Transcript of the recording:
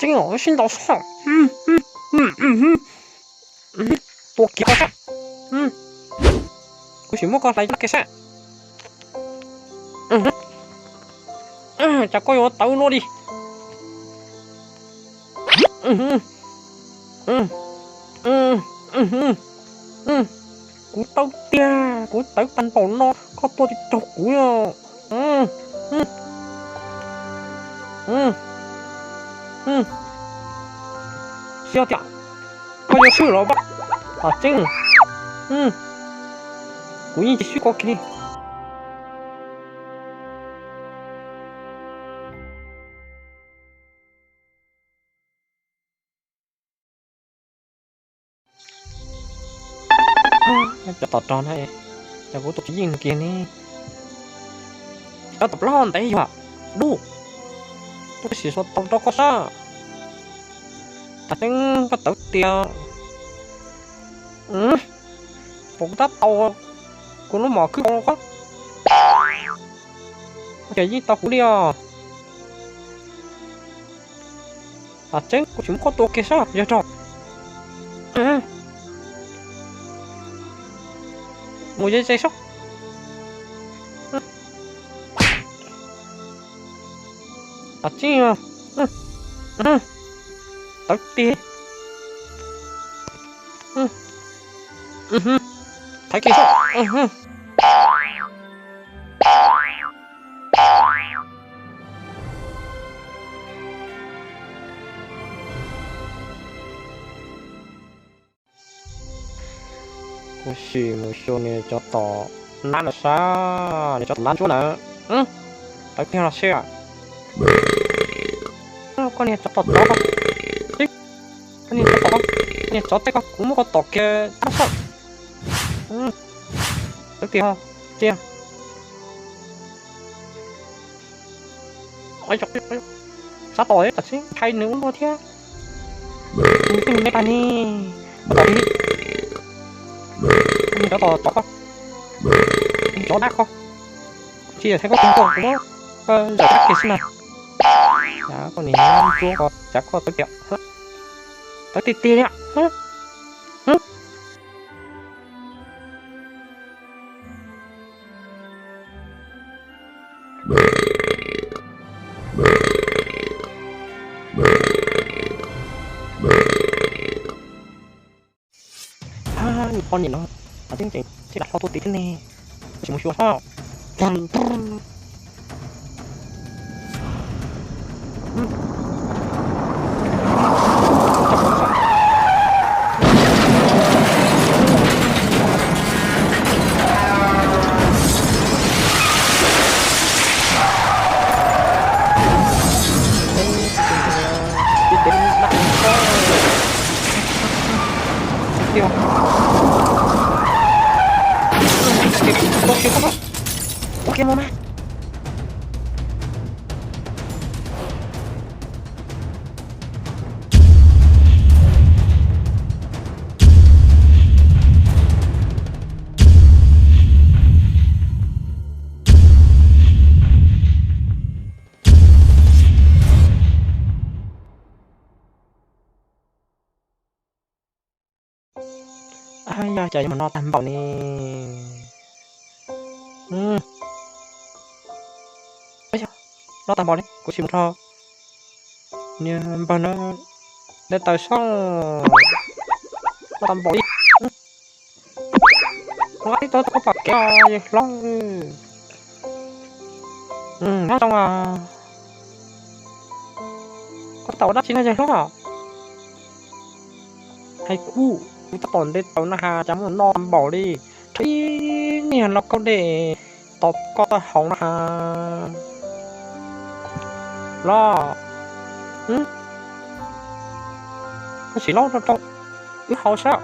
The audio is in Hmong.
Tseeb, sib ntaus xwb. Tua kiag koj sab. Kuv sim muab koj hlais kiag sab. Cas koj yuav tawv luaj li? Kuv tawv tiag, kuv tawv tag npaum no koj tuaj tsis raug kuv. Xyov tias koj yuav swb los pab. Tseeb, kuv yeej tsis swb koj kiag li. Cov tom rog na, cov kuv tua tsis yeej kiag ne. Cov tom plaub ntev yog dub, tua sim so tau rau koj sab. Tam teeb koj tawv tiag. Pom kuv rab taus, kuv lub mom khwb tau qab. Koj cas yeej tau kuv li os. Tam teeb kuv tsis muab koj tua kiag sab yog rau. Mus ze ze sab. Tam teeb tawv tiag. Thaiv kiag sab. Kuv sim mus xyuas nws cov tom nab no sab, nws cov tom nab ntsuab na. Tawv tiag los seb. Koj niag tsov tom tsov, koj niag tsov tom, koj niag tsov tej koj, kuv muab koj tom kiag sab. Tawv tiag tiag. Sab tom tam sim ntshai nws ua luaj thiab. Nws twb mus me tag ne. Tom li, nws cov tom tom koj, nws cov dab koj, tsis yog thaij koj tus nkauj kuv muab koj zawm dab kiag xwb na. Koj niag ntsuab ko, cas koj tawv tiag, tawv tiag tiag li. Poj niam no, tseem tseem lam hlo tuaj tim thiab ne, tsis mus xyuas sab. Yog cas yuav mus no tag npaum ne? Yog no tag npaum li, kuv sim mus rau niag npawg no de taws soj. No tag npaum li. Ua ib tug tau koj pom kev os yawg hlob. Nyob zoo os. Koj tau ua dab tsi no yawg hlob? Hais kuv, kuv tab tom de taws no has cas muaj no npaum li. Rau ib niag lauj kaub dej tom koj taub hau no has. Los, koj sim lauj rau rau wb haus sab.